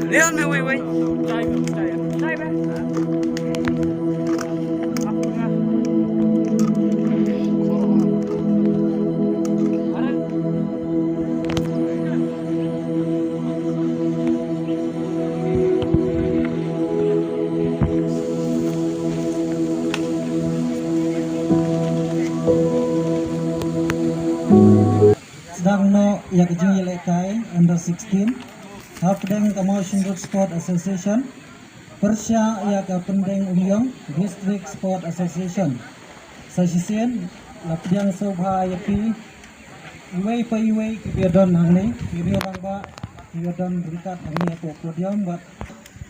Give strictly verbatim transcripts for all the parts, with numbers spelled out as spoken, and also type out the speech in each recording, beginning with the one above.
Leon me wei wei. Sdang noh ïa ka jingïalehkai under sixteen hapdeng ka Mawshynrut Sport Association pyrshah ïa ka Pyndengumiong District Sport Association. Sa shisien la pdiang sngewbha ïa phi iwei pa iwei kiba ïadon hangne, ki riew rangbah kiba ïadon ryngkat hangne hapoh podium bad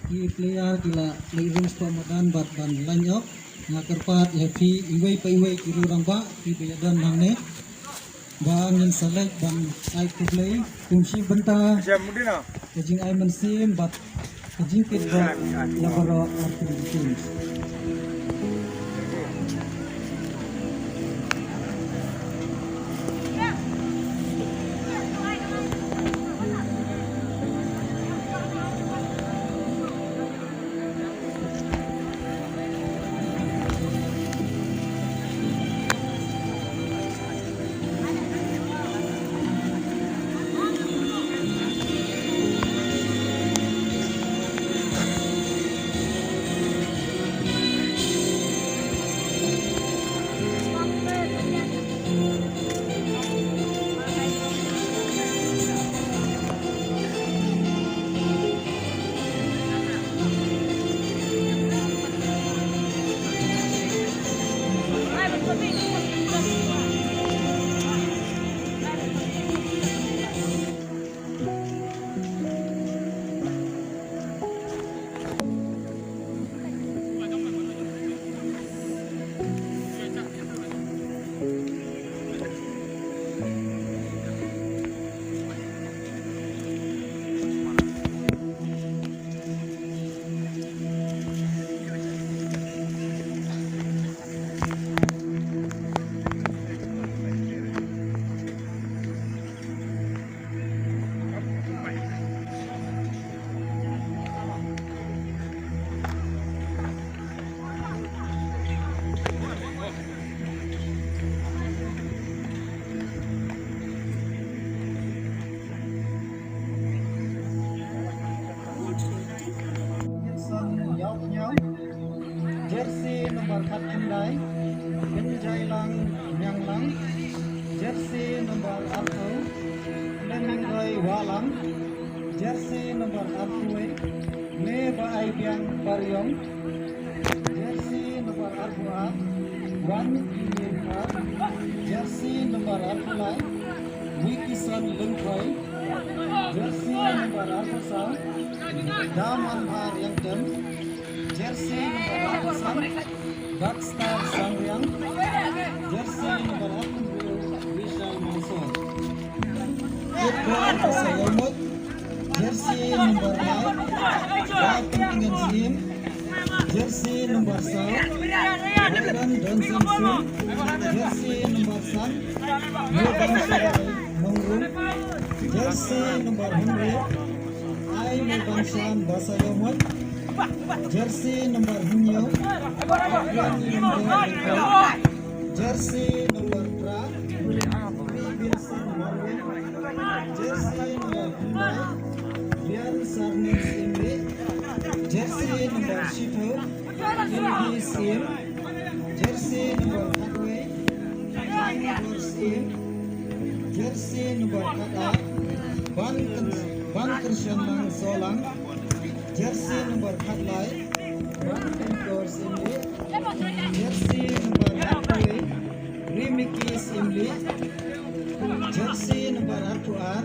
ki player ki la leit rung sha madan bad ban line up. Nga kyrpad ïa phi iwei pa iwei ki riew rangbah kiba ïadon hangne ba ngin sa leit ban ai khublei kum shi bynta ka jingai mynsiem bad ka jingkit bad ïa baroh artylli ki teams. Jersey number khatkhyndai, Pynjailang Mianglang. Jersey number arphew, Klenroi Wahlang. Jersey number arphew wei, Mebaaibiang Bariong. Jersey number arphew ar, Wan Imir Kar. Jersey number arphew lai, Wikison Lyngkhoi. Jersey number arphew saw, Damanbha Riangtem. Jersey number arphew san, Darkstar Sangriang. Jersey number arphew hynriew, Vishal Manson. Edward Basaiawmoit. Jersey number lai, Baipyntngen Syiem. Jersey number saw, Byron Johnson Syiem. Jersey number san, Mobangshan Nongrum. Jersey number hynriew, Aimebangshan Basaiawmoit. Jersey number hynñiew, Aklan Lyngdoh Lyngkhoi. Jersey number phra, Wilson Marwei. Jersey number khyndai, Rian Sarneng Syiem. Jersey number shiphew, Inbi Syiem. Jersey number khatwei, Jangdor Syiem. Jersey number khatar, Ban Kyn-, Bankyrshanlang Sohlang. Jersey number khatlai, Bankynkor Syiem. Jersey number arphew wei, Rimiki Syiem. Jersey number arphew ar,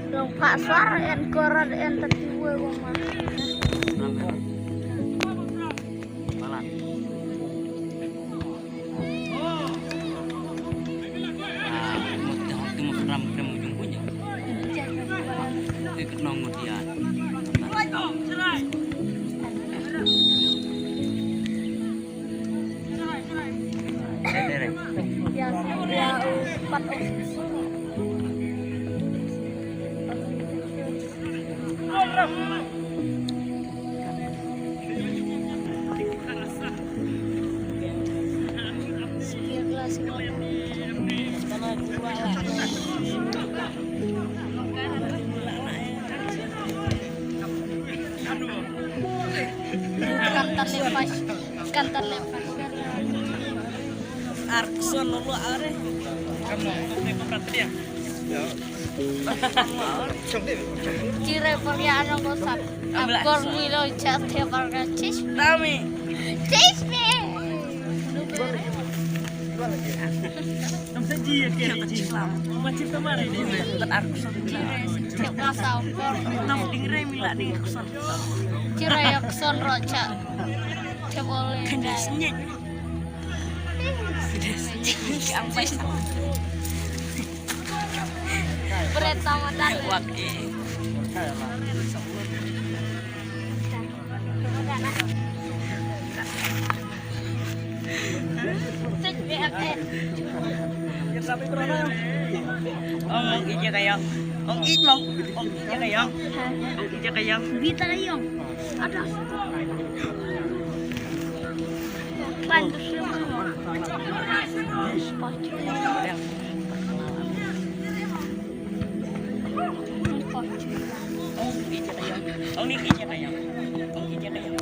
Dong phah swar en korat en tati we wong ma. Kantar lepas. Kantar lepas. Arkson lolo are. Kamu, ini pemberat dia. Cire poriano gosap. Abkor milo chat te barga chis. Nami. Chis me. Nam sa ji ya ke ji. Macam kamar ini. Arkson. Cire. Cire. Nam dingre mila di Arkson. Cire Arkson rocha. Te boleh. Kena senyik. Kena senyik. Ang baik. Berita madan. Wak, eh. Ong ong ija kayong. Ong ij mong. Ong ija kayong. Ong ija kayong. Bita kayong. Ada. Pan tu semua. Ong ija kayong. Ong ni ija kayong. Ong ija kayong.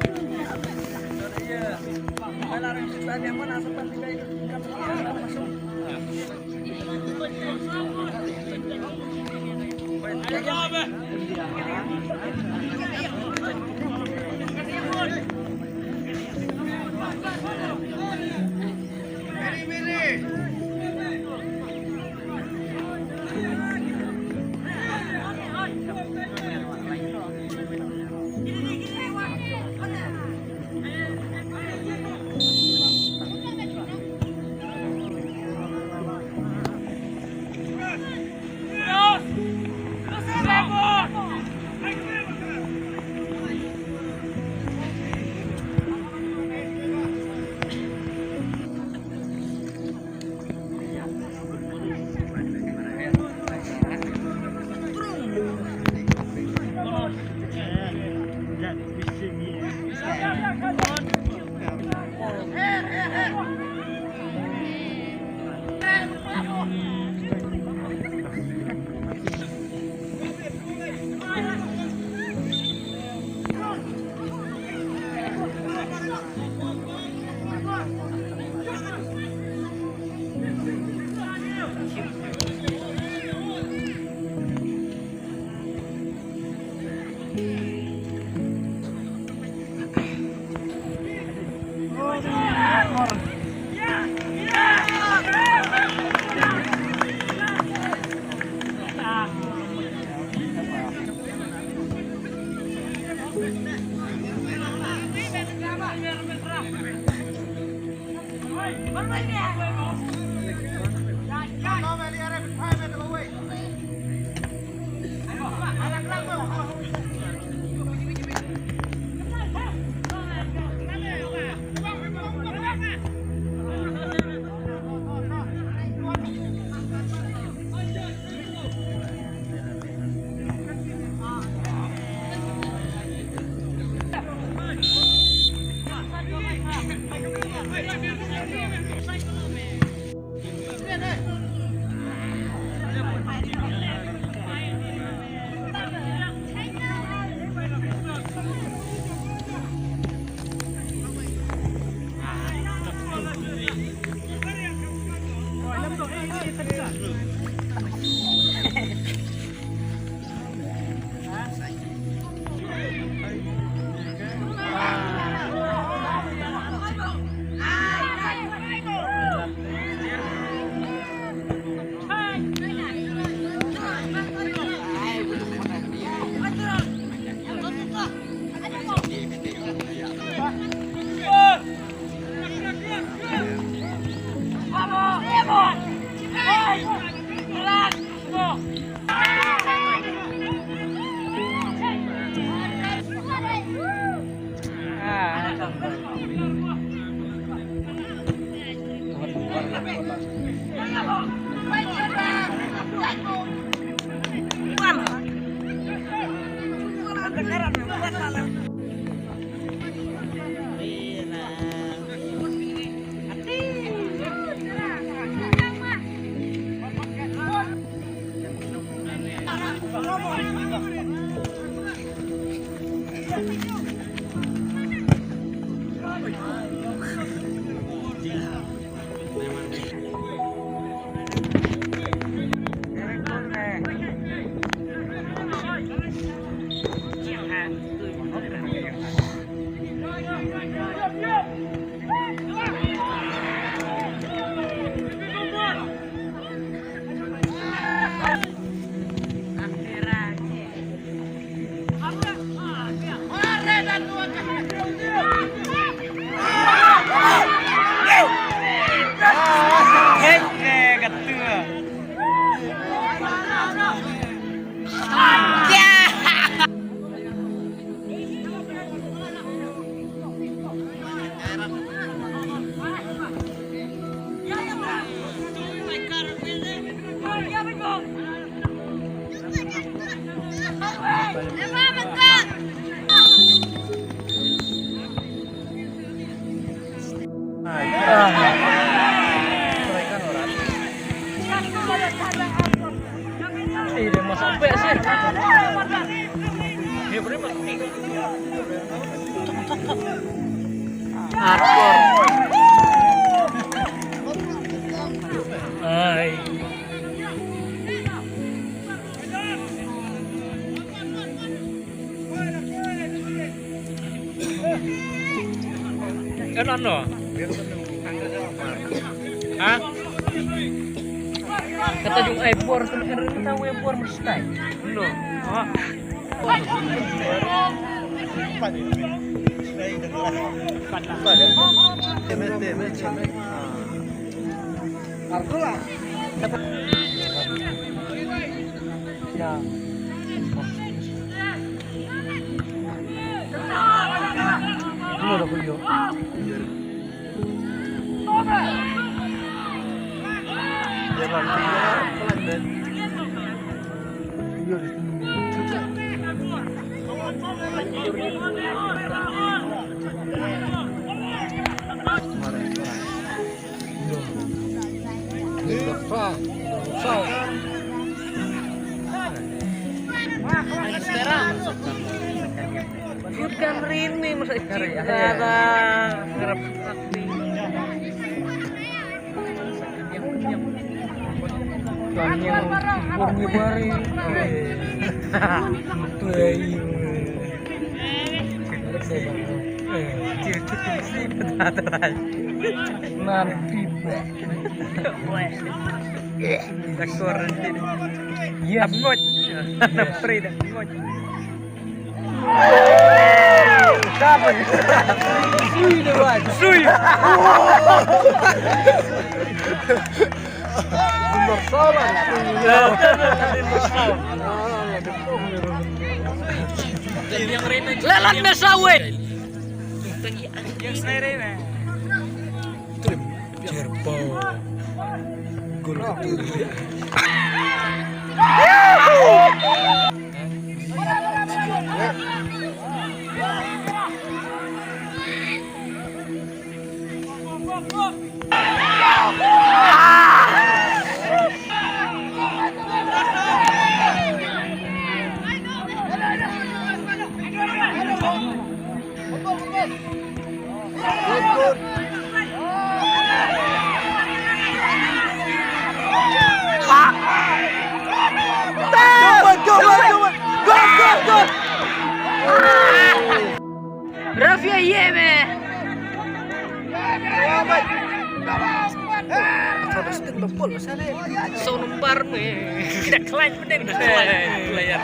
Hardcore. Hai. Kan ano? Ha? Kata jong ai bor, kata ai bor mesti. No. Ha. Good kan rin ni masa cita dah. Ngarap hati. Kan yang kurni bari. Betul ya. Nanti. Dakor nanti. Yes. Ngot. Free dah. Ngot. Sui dia buat. Sui. Bersama. Lelat besawit. Jerpau. Gol ketujuh. Rafi, aïe, meh. Sound bar, meh. Kita klaim, meh. Klaim, klaim.